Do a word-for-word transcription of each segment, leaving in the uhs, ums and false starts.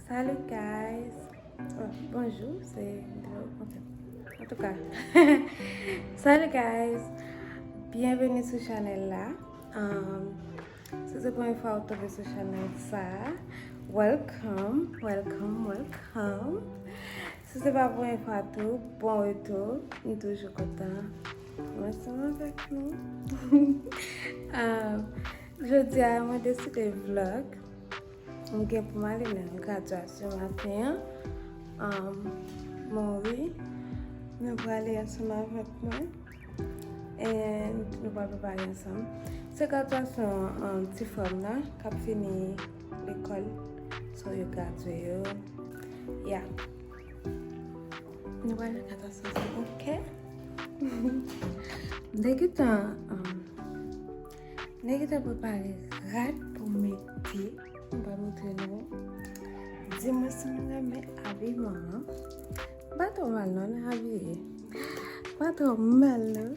Salut guys. Oh, bonjou, se, ok. Antouka, salut guys. Byenveni sou chanèl la. Um, si se premye fwa ou tonbe sou chanèl sa, welcome, welcome, welcome. Si se pa premye fwa tou, bon retou. M toujou kontan. Ansanm avèk nou. Um, jodi a, mwen deside vlog. M gen pou m ale nan gradyasyon maten an. Um, Mori, nou prale ansanm avèk mwen. And nou pral prepare ansanm. Se gradyasyon, um, ti frè m nan k ap fini lekòl. So, yo gradye yo. Yeah. Nou pral nan gradyasyon, ok? M te gentan, um, m te gentan prepare rad pou m mete. M pral montre nou. Di mwen si nou renmen abiman an. M pa twò mal non, nan abiye. M pa twò mal non.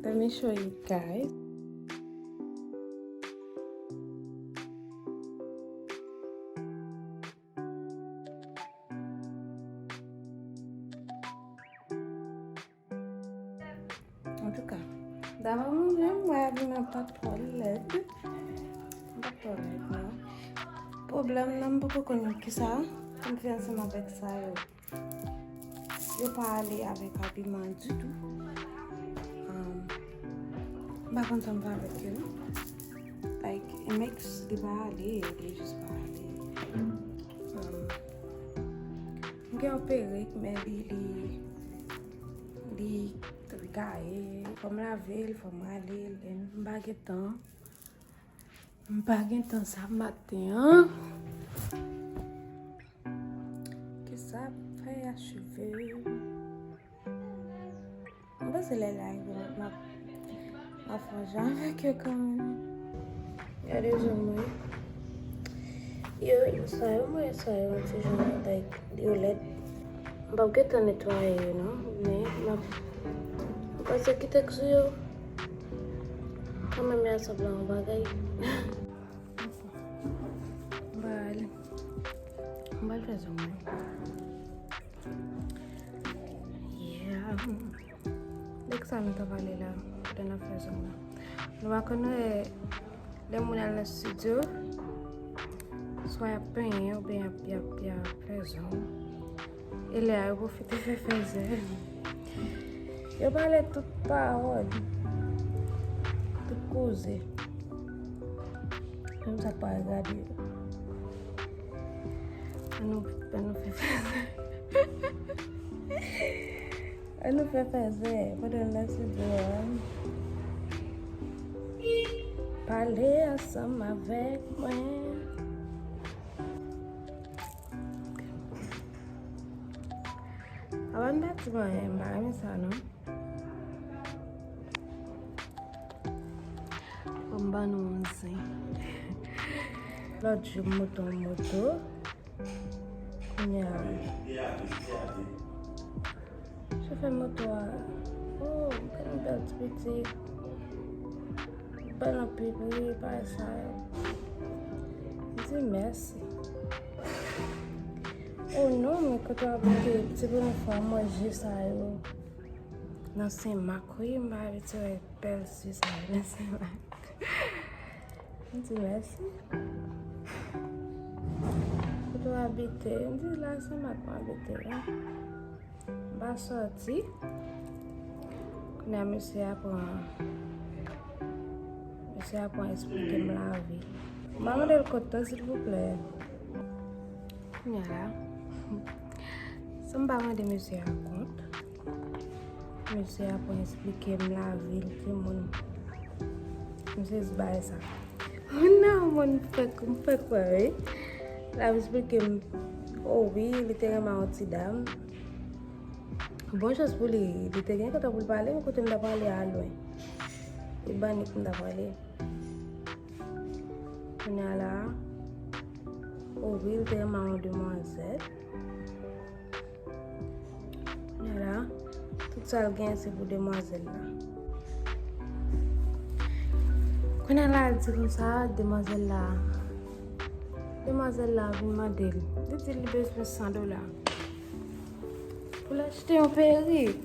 Let me show you guys. Antouka, daprè mwen menm, mwen abiman pa twò lèd. Pa twò lèd non. Pwoblèm nan, m poko konn kisa pou m fè ansanm avèk sa yo. Yo pa ale avèk abiman ditou. Um, m pa konn sa m fè avèk yo non. Like, it makes, li pa ale, li jis pa ale. Um, m gen yon perik, men li, li, li gaye. Fò m lave l, fò m rale l, and m pa gen tan. M pa gen tan sa maten an. Kisa fè a cheve? M panse lè la rive, m ap, m ap fè jan avèk yo kanmenm. Gade je m wi. Yo, sa yo, mwen sa yo, ti jan, like, yo lèd. M p ap gentan netwaye yo non, men m ap, m panse kite k sou yo. Kanmenm, y a sanble yon bagay. M pral, m pral fè zong mwen. Yeah. Dèk sa nou ta pale la, pandan n ap fè zong la. Nou pa konn wè lè moun al nan estidyo, swa y ap penyen oubyen y ap, y ap, y ap fè zong. E lè a yo pwofite fè fèzè. Yo pale tout pawòl, tout koze. Menm sa k pa regade yo. Ann nou, ann nou fè fèzè. Ann nou fè fèzè pandan n nan estidyo a. Pale ansanm avèk mwen. Avan n pati manyen, m pa renmen sa non. Fò m ban nou yon zen. Lòt jou m monte yon moto. Kounye a, chofè moto a, oh, m tèlman bèl ti pitit. Bèl anpil wi, bagay sa yo. M di mèsi. Oh non, men kote w abite, se premye fwa m wè je sa yo nan Senmak wi, m pa abitye wè bèl je sa yo nan Senmak. M di mèsi. Kote w abite? M di la Senmak m abite wi. M pa sòti. Kounye a mesye a pran, mesye a pran esplike m lavi. M pa mande l kont non, silvouplè. Kounye a la, san m pa mande mesye a kont, mesye a pran esplike m lavi l, timoun. Mesye di bagay sa. Moun nan, moun fèk, m fèk wè, wi. L ap esplike m, o wi, li te renmen yon ti dam. Bon chans pou li, li te gen kote pou l pale, men kote m ta prale a lwen. E Banik m ta prale. Kounye a la, o wi, li te renmen yon demwazèl. Kounye a la, tout sa l gen se pou demwazèl la. Kounye a la, l di konsa, demwazèl la, Demwazèl la vin mande l. Li di li bezwen san dola pou l achte yon perik,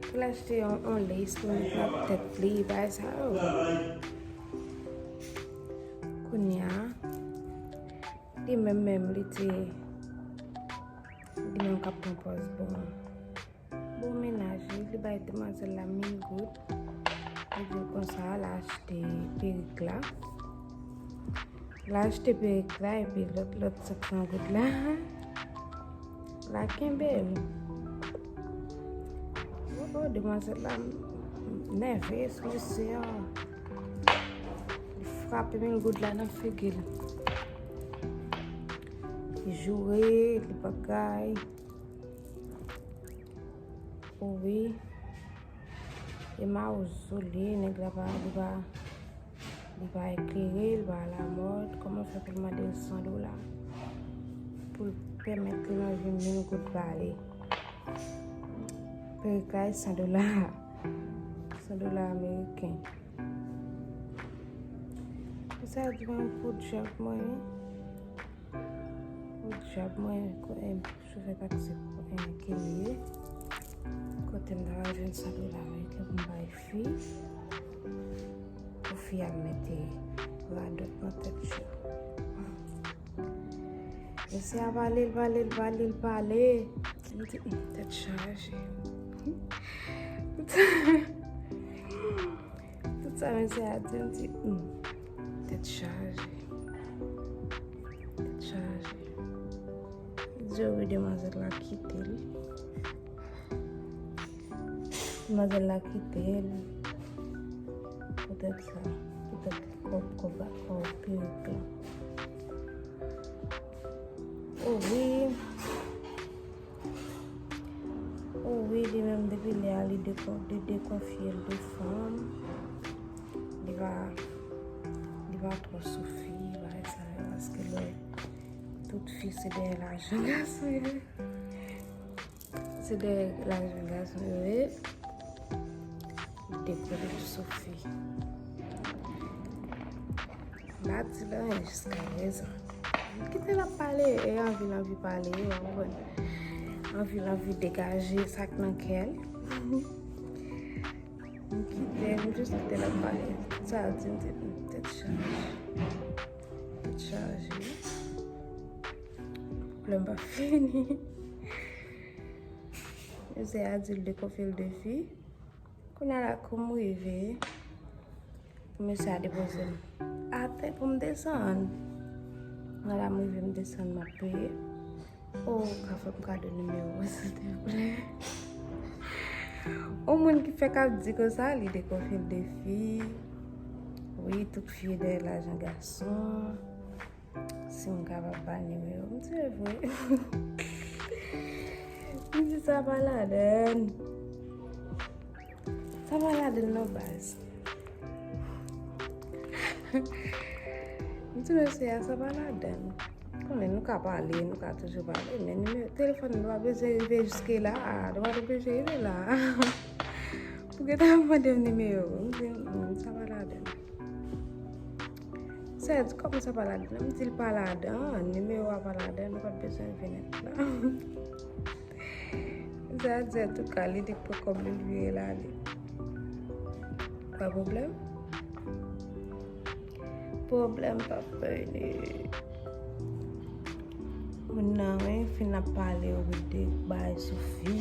pou l achte yon, yon lace pou l met nan tèt li, bagay sa yo. Kounye a, li menm menm, li te, li menm k ap pran pòz bon. Bon mennaj, li, li bay demwazèl la mil goud. Li di l konsa, l achte perik la. L achte perik la, epi lòt, lòt senk san goud la, l a kenbe l. Oh, oh, demwazèl la nève, mesye a. Li frape mil goud la nan figi l. Li joure, li bagay. Wi. E mawozo li ye, nèg la pa, li pa, li pa eklere, li pa alamòd. Kòman fè pou l mande l san dola pou l pèmèt li manje mil goud ba li? Perik la e san dola. San dola ameriken. Sa di mwen pou djòb mwen. Pou djòb mwen, ko-, eh, chofè taksi, eh, ke li ye. Kote m ta pral jwenn san dola ameriken pou m bay fi, pou fi a mete radòt nan tèt yo. Mesye a pale, l pale, l pale, l pale. M di, "Hmm, tèt chaje." Tout sa mesye a di, m di, "Hmm, tèt chaje. Tèt chaje." Li di, wi, demwazèl la kite l. Demwazèl la kite l. Poutèt sa, poutèt kòb, kòb, kòb perik la. O wi. O wi, li menm depi lè a, li dekon-, li dekonfye l de fanm. Li pa, li pa twò sou fi, bagay sa yo, paske lè tout fi se dèyè lajan gason yo. Se dèyè lajan gason yo ye. Li dekonfye l sou fi. M pa di l anyen jiska prezan. M kite l ap pale, e anvi l anvi pale, w konprann? Anvi l anvi degaje sa k nan kè l. M kite, m jis kite l ap pale. Sa di, m di, "Hmm, tèt chaje. Tèt chaje. Pwoblèm pa fini." Mesye a di l dekonfye l de fi. Kounye a la, kou m rive, pou mesye a depoze m atè pou m desann. Kounye a la, m rive, m desann, m ap peye. O, ou ka fè m kado nimewo w, silteplè? Yon moun ki fèk ap di konsa, li dekonfye l de fi. Wi, tout fi dèyè lajan gason. Si m kapab ba l nimewo m, se vre. M di sa pa ladann. Sa pa ladann non baz. M di mesye a sa pa ladann. Konnen nou ka pale, nou ka toujou pale, men nimewo telefòn nou pa bezwen rive jiske la, nou pa t oblije rive la. Pou gentan ap mande m nimewo, m di, "Hmm, sa pa ladann." Sè di, "Kòman sa pa ladan?" M di l pa ladan, nimewo a pa ladan, nou pa t bezwen vin la. Sè di, antouka, li te pran kòb li, l vire l ale. Pa pwoblèm? Pwoblèm pa fini. Moun nan, wi, fin ap pale, wi, de bagay sou fi.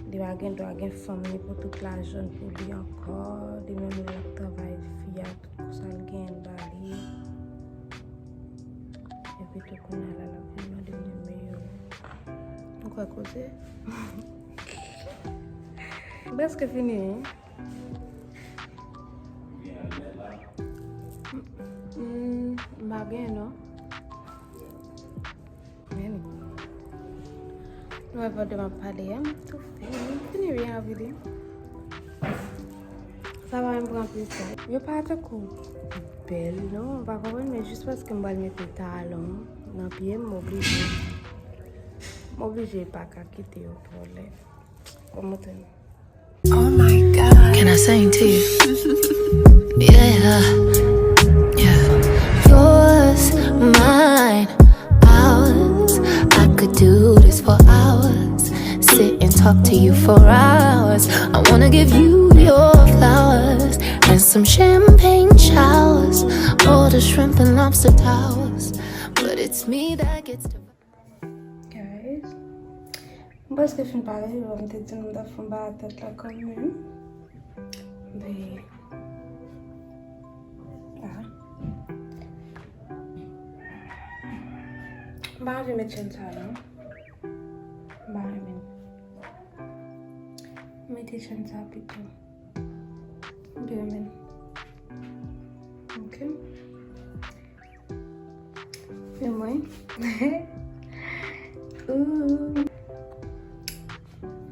Li pa gen dwa gen fanm ni pou tout lajan pou li ankò. Li menm lè l ap travay, fi a, tout sa l genyen l ba li. Epi tou kounye a la, l ap vin mande m nimewo. Ou kwè koze? M prèske fini, wi. Mm, m pa gen non. Men, nou wè pandan m ap pale a, m toufe, m fini wi anvi li. Sa pa menm pran anpil tan. Yo pa tankou bèl non, m pa konprann, men jis paske m pral mete talon nan pye m, m oblije. M oblije pa ka kite yo twò lè. Bon, montre m. Oh my God. Can I sing to you? Yeah, yeah. Yours, Talk to you for hours. I wanna give you your flowers and some champagne showers. All the shrimp and lobster towers. But it's me that gets to Guys, m prèske fin pare, bon, m te di nou m t ap fè yon bagay tèt la kanmenm. Men, ah. M pa anvi met chèn sa non. M pa renmen. Mete chèn sa pito. M te renmen. Ok. Men mwen. Ooh.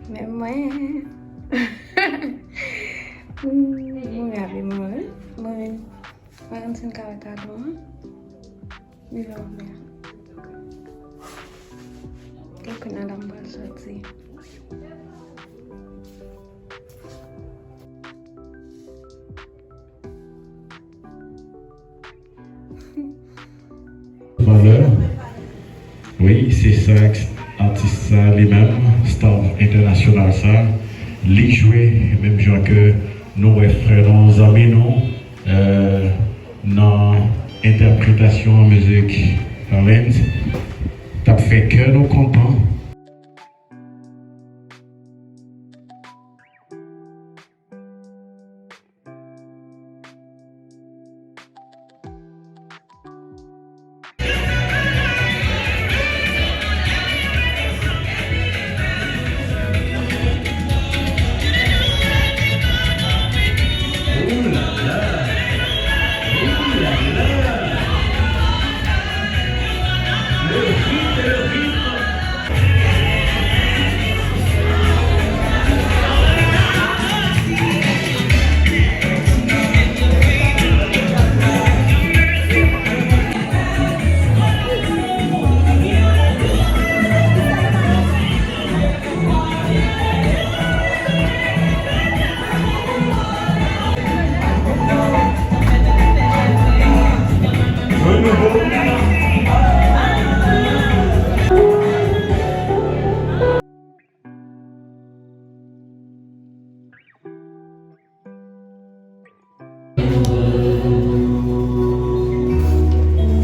Men mwen. Ooh, mwen ravi mwen. Mwen menm. Mwen konn si m ka wè kadon an. Li la mè. Kèk nan la m pral soti. Valè. Wi, se sa, atis sa li menm, star entènasyonal sa, li jwe menm jan ke nou wè frè nou, zanmi nou, euh, nan entèpretasyon mizik Valens, t ap fè kè nou kontan.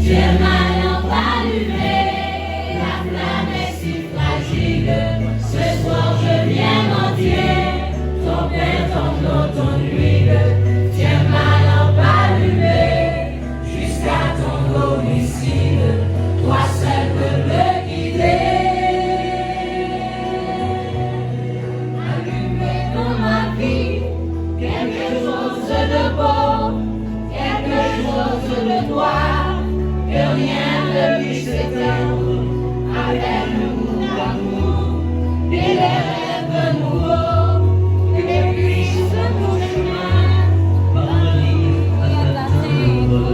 Fè mal an pa limen, la flamme est si fragile. Ce soir je viens mendier ton pain, ton eau, ton huile. Fè mal an pa limen, jusqu'à ton domicile. Toi seul peux me guider. Allume dans ma vie quelque chose de beau, quelque chose de toi, que rien ne puisse s'éteindre. Avec le goût d'amour et les rêves nouveaux, que puisse ton chemin prendre à ta tendre.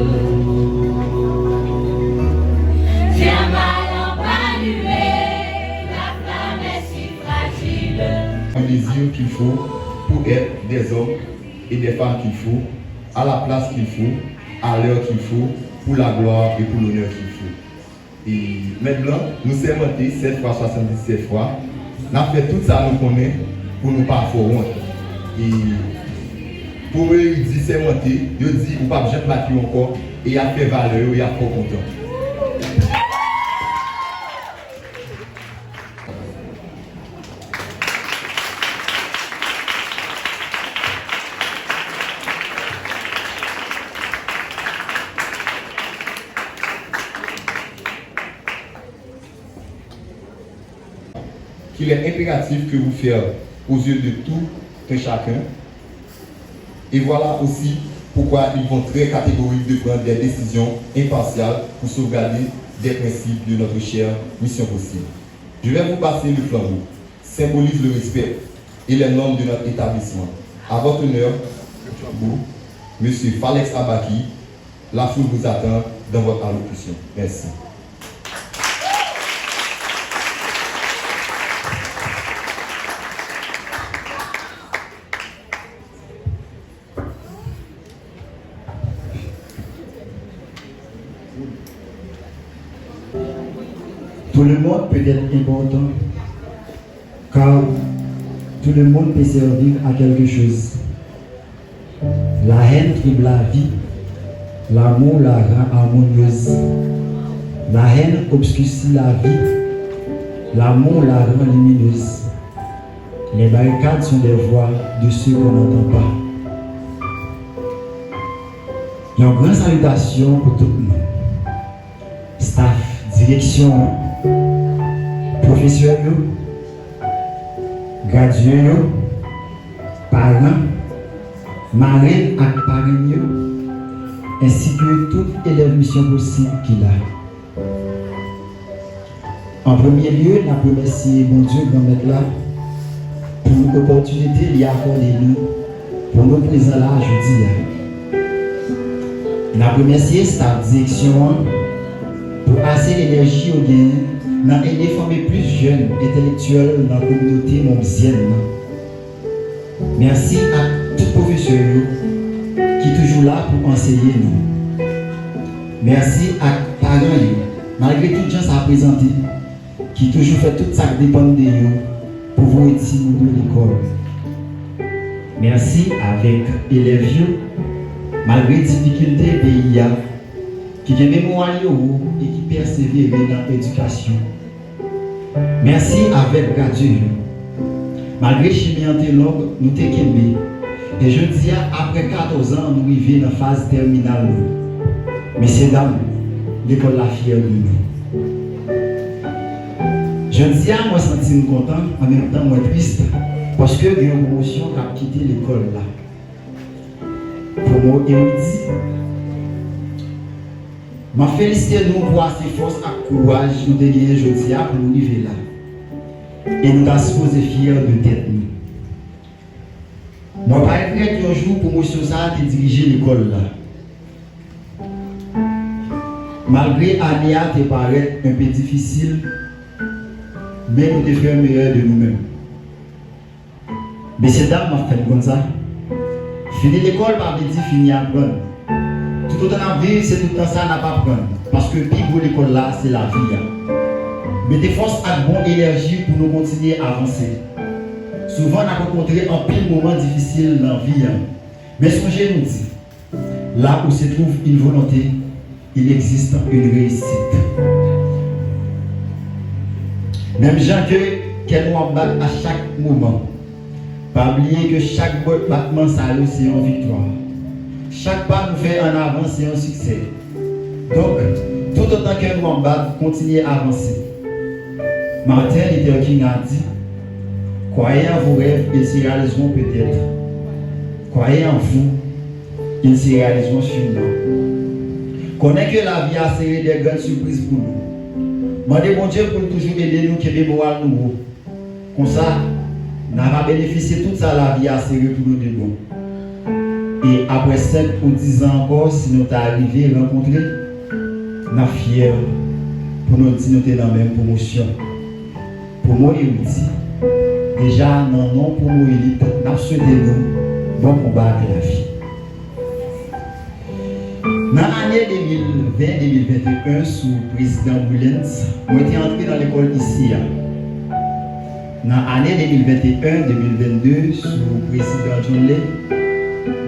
Fè mal an pa limen, la flamme est si fragile. Le désir qu'il faut pour être des hommes et des femmes qu'il faut, à la place qu'il faut, à l'heure qu'il faut, pour la gloire et pour l'honneur qu'il faut. E, Mèt Blan, nou sèmante sèt fwa, swasanndisèt fwa, n ap fè tout sa nou konnen pou nou pa fè w wont. E, Pwovèb yo di sèmante, yo di ou p ap janm bat yo ankò, e y ap fè valè yo, y ap fè w kontan. Qu'il est impératif que vous faire aux yeux de tout un chacun. Et voilà aussi pourquoi ils vont très catégoriques de prendre des décisions impartiales pour sauvegarder des principes de notre chère Mission Possible. Je vais vous passer le flambeau, symbolise le respect et les normes de notre établissement. À votre honneur, vous, Monsieur Falex Abaki, la foule vous attend dans votre allocution. Merci. Pour le monde, peut-être important, car Tout le monde peut servir à quelque chose. La haine trouble la vie, l'amour la rend harmonieuse. La haine obscurcit la vie, l'amour la rend lumineuse. Les barricades sont des voix de ceux qu'on n'entend pas. Yon gran salitasyon pou tout nou. Staff direksyon an, pwofesè yo, gradye yo, paran, marenn ak parenn yo, ensi ke tout elèv Misyon Posib ki la. An premye lye, n ap remèsye Bondye, Granmèt la, pou opòtinite li akòde nou pou nou prezan la jodi a. N ap remèsye staf direksyon an pou ase enèji yo genyen nan ede fòme plis jèn entèlektyèl nan kominote monbizyèn nan. Mèsi ak tout pwofesè yo ki toujou la pou anseye nou. Mèsi ak paran yo, malgre tout jan sa prezante, ki toujou fè tout sa k depann de yo pou voye timoun yo lekòl. Mèsi avèk elèv yo, malgre difikilte peyi a, ki kenbe moral yo wo e ki pèsevere nan edikasyon. Mèsi avèk gradye yo. Malgre chimen an te long, nou te kenbe. E jodi a, apre katòz an, nou rive nan faz tèminal nou. Mesye dam, lekòl la fyè de nou. Jodi a, mwen santi m kontan, an menm tan mwen tris, paske gen yon pwomosyon k ap kite lekòl la. Promo Erudi. M ap felisite nou pou ase fòs ak kouraj nou te genyen jodi a pou nou rive la. E nou ta sipoze fyè de tèt nou. Mwen pa regrèt yon jou pwomosyon sa a te dirije lekòl la. Malgre ane a te parèt enpe difisil, men nou te fè meyè de nou menm. Mesye dam, m ap fè n konn sa. Fini lekòl pa vle di fini aprann. Toutotan n ap viv, se tout tan sa n ap aprann, paske pi gwo lekòl la, se lavi a. Mete fòs ak bon enèji pou nou kontinye avanse. Souvan, n ap rankontre anpil moman difisil nan vi a. Men sonje nou di, là où se trouve une volonté, il existe une réussite. Menm jan ke kè nou ap bat a chak moman, pa bliye ke chak bat-, batman sa yo se yon viktwa. Chak pa nou fè an avan se yon siksè. Donk, toutotan kè nou ap bat, kontinye avanse. Martin Luther King a di, croyez en vos rêves, ils se réaliseront peut-être. Croyez en vous, ils se réaliseront sûrement. Konnen ke lavi a sere de grann sipriz pou nou. Mande Bondye pou l toujou ede nou kenbe moral nou wo. Konsa, n a va benefisye tout sa lavi a sere pou nou de bon. E apre senk ou diz an ankò, si nou ta rive rankontre, n ap fyè pou nou di nou te nan menm pwomosyon. Promo Erudi. Deja nan non Promo Elit, n ap swete nou bon konba ak lavi. Nan ane de mil ven, de mil venteyen, sou prezidan Mullens, mwen te antre nan lekòl isi a. Nan ane de mil venteyen, de mil vennde, sou prezidan John Lay,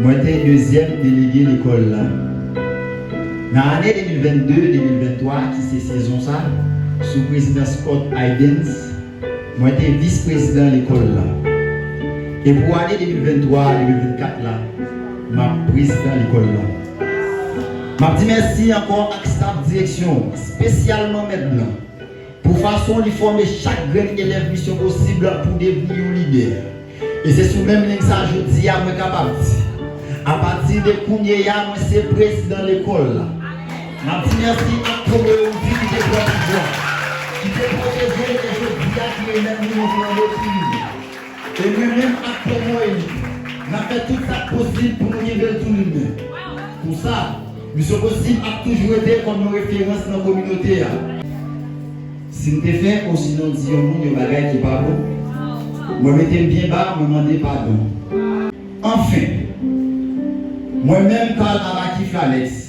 mwen te dezyèm delege lekòl la. Nan ane de mil vennde, de mil venntwa, ki se sezon sa, sou prezidan Scott Hiddens, mwen te vis prezidan lekòl la. E pou ane de mil venntwa, de mil vennkat la, m ap prezidan lekòl la. M ap di mèsi ankò ak staf direksyon, espesyalman mèt lan, pou fason li fòme chak grenn elèv Misyon Posib pou devni yon lidè. E se sou menm liy sa jodi a mwen kapab di, apati de kounye a, mwen se prezidan lekòl la. M ap di mèsi ak Promo Erudi ki te pran pouvwa, ki te pwoteje l e jodi a ki remèt nou yon flanbo ki limen. E mwen menm ak Promo Elit, n ap fè tout sa k posib pou nou kenbe l tou limen. Konsa, Misyon Posib ap toujou rete kòm yon referans nan kominote a. Si m te fè osinon di yon moun yon bagay ki pa bon, mwen mete m byen ba, mwen mande padon. Anfen, mwen menm, Carl Abaki Flanex,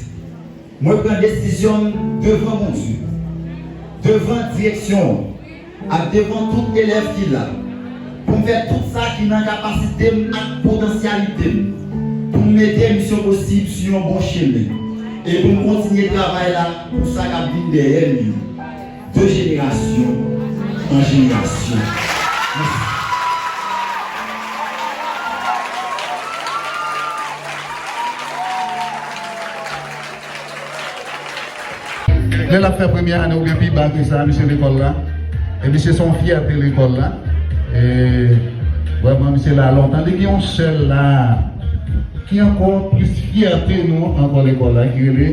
mwen pran desizyon m devan Bondye, devan direksyon an, ak devan tout elèv ki la, Pou m fè tout sa ki nan kapasite m ak potansyalite m, pou m mete misyon posib sou yon bon chemen, e pou m kontinye travay la pou sa k ap vin dèyè m yo, de jenerasyon an jenerasyon. Mèsi. Lè l ap fè premyè ane oubyen pi ba ke sa, misye lekòl la. E misye se yon fyète lekòl la. E vrèman, misye la lontan. Li gen yon sèl la ki ankò plis fyète nou ankò lekòl la, ki rele,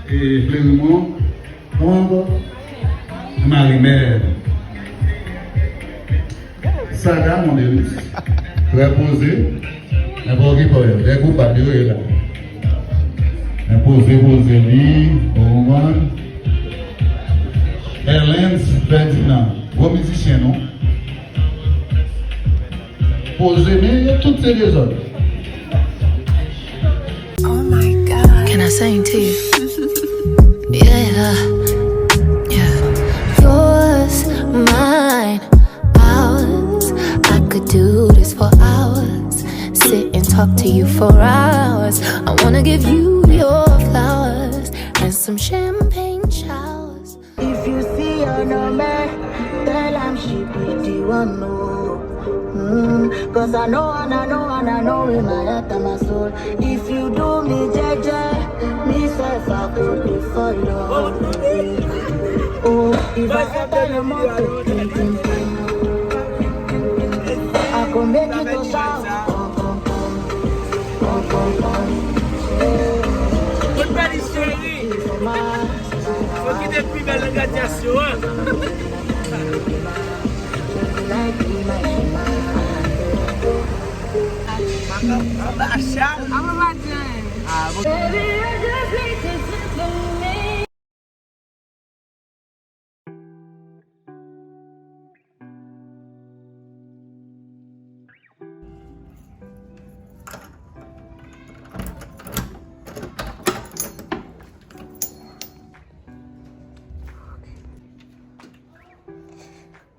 e, Flerimon. Kòman ankò? Marimè. Saga Mondelis. Trè poze. Men pa okipe yo. Lè koupab yo ye la. Men poze, poze li. Ou konprann? Erlens Ferdinand. Gwo mizisyen, non? Poze, men yo tout se dezòd. Oh my God. Can I sing to you? Yeah, yeah. Yours, mine, ours. I could do this for hours. Sit and talk to you for hours. I wanna give you your flowers and some champagne showers. If you see your number, tell am she be the one, no. Mm, 'cause I know, and I know, and I know in my heart and my soul. If you do me jeje, me self I go dey follow. Oh, if I enter your motor, I go make you to shout. Pom, pom, pom. Pom, pom, pom. Good body, chérie. Fò kite pi bèl nan gradyasyon an. Anba chal. Anba chal. Baby, I just need to sit with me.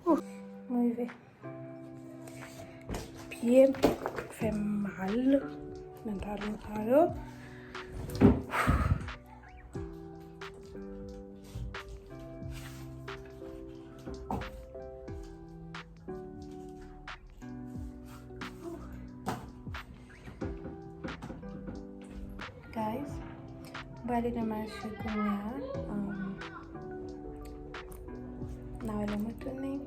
Ouf, mwen rive. Pye m fè m mal nan talon sa yo. Guys, m prale nan mache kounye a. Um, n a wè lè mwen tounen.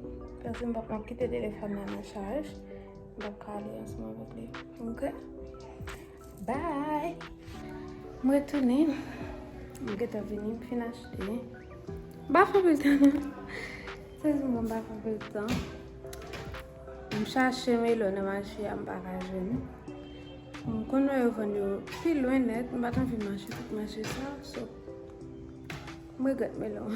Paske m p ap, m ap kite telefòn nan nan chaj. M p ap ka ale ansanm avèk li. Ok? Bye! M retounen. M gentan vini, m fin achte. M pa fè anpil tan non. Sezon mwen pa fè anpil tan. M chache melon nan mache a, m pa ka jwenn. M konn wè yo vann yo pi lwen nèt, m pa t anvi mache tout mache sa, so m regrèt melon.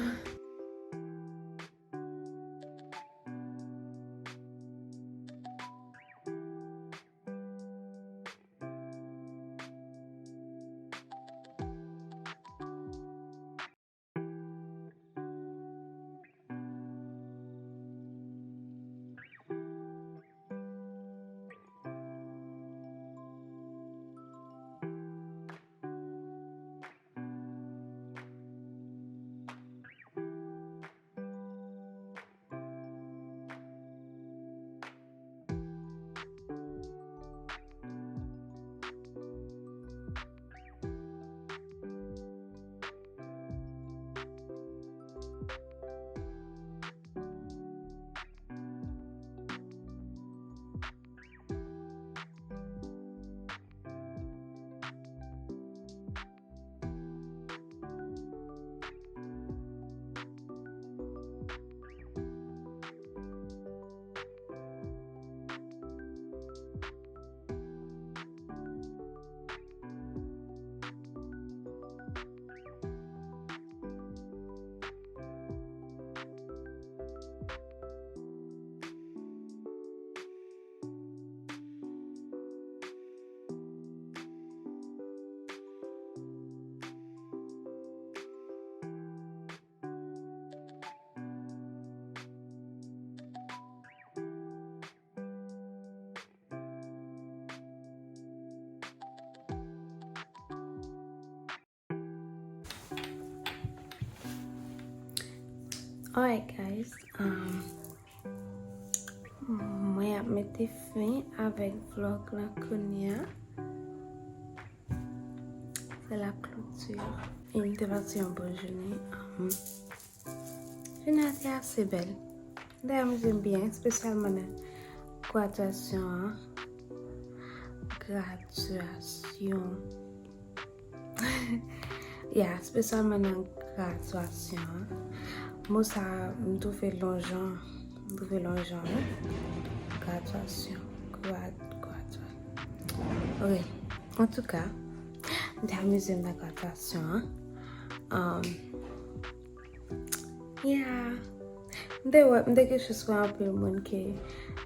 Alright guys, um, mwen ap mete fen avèk vlog la kounye a. Se la clôture. E m te pase yon bon jounen. Um, jounen an te ase bèl. M te amize m byen, espesyalman nan gradyasyon an. Gradyasyon. Ya, espesyalman nan gradyasyon an. Mo sa a, m twouve l yon jan, m twouve l yon jan, wi. Gradyasyon, grad, gradyasyon. Ok, antouka, m te amize m nan gradyasyon an. Um, ya, m te wè, m te gen chans wè anpil moun ke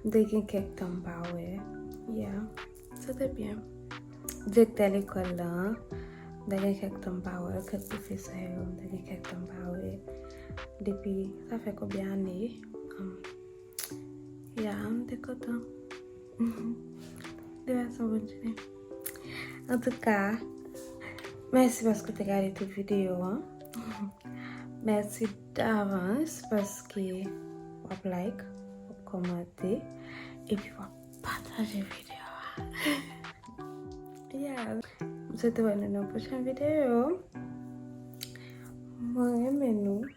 m te gen kèk tan m pa wè. Ya. Se te byen. Direktè lekòl la, m te gen kèk tan m pa wè l, kèk pwofesè yo, m te gen kèk tan m pa wè l. Depi, sa fè konbyen ane? Um, ya, m te kontan. M te pase yon bon jounen. Antouka, mèsi paske w te gade tout videyo an. Mèsi davans paske w ap like, w ap kòmante, epi w ap pataje videyo a. Yeah. M swete wè nou nan pwochèn videyo. Mwen renmen nou.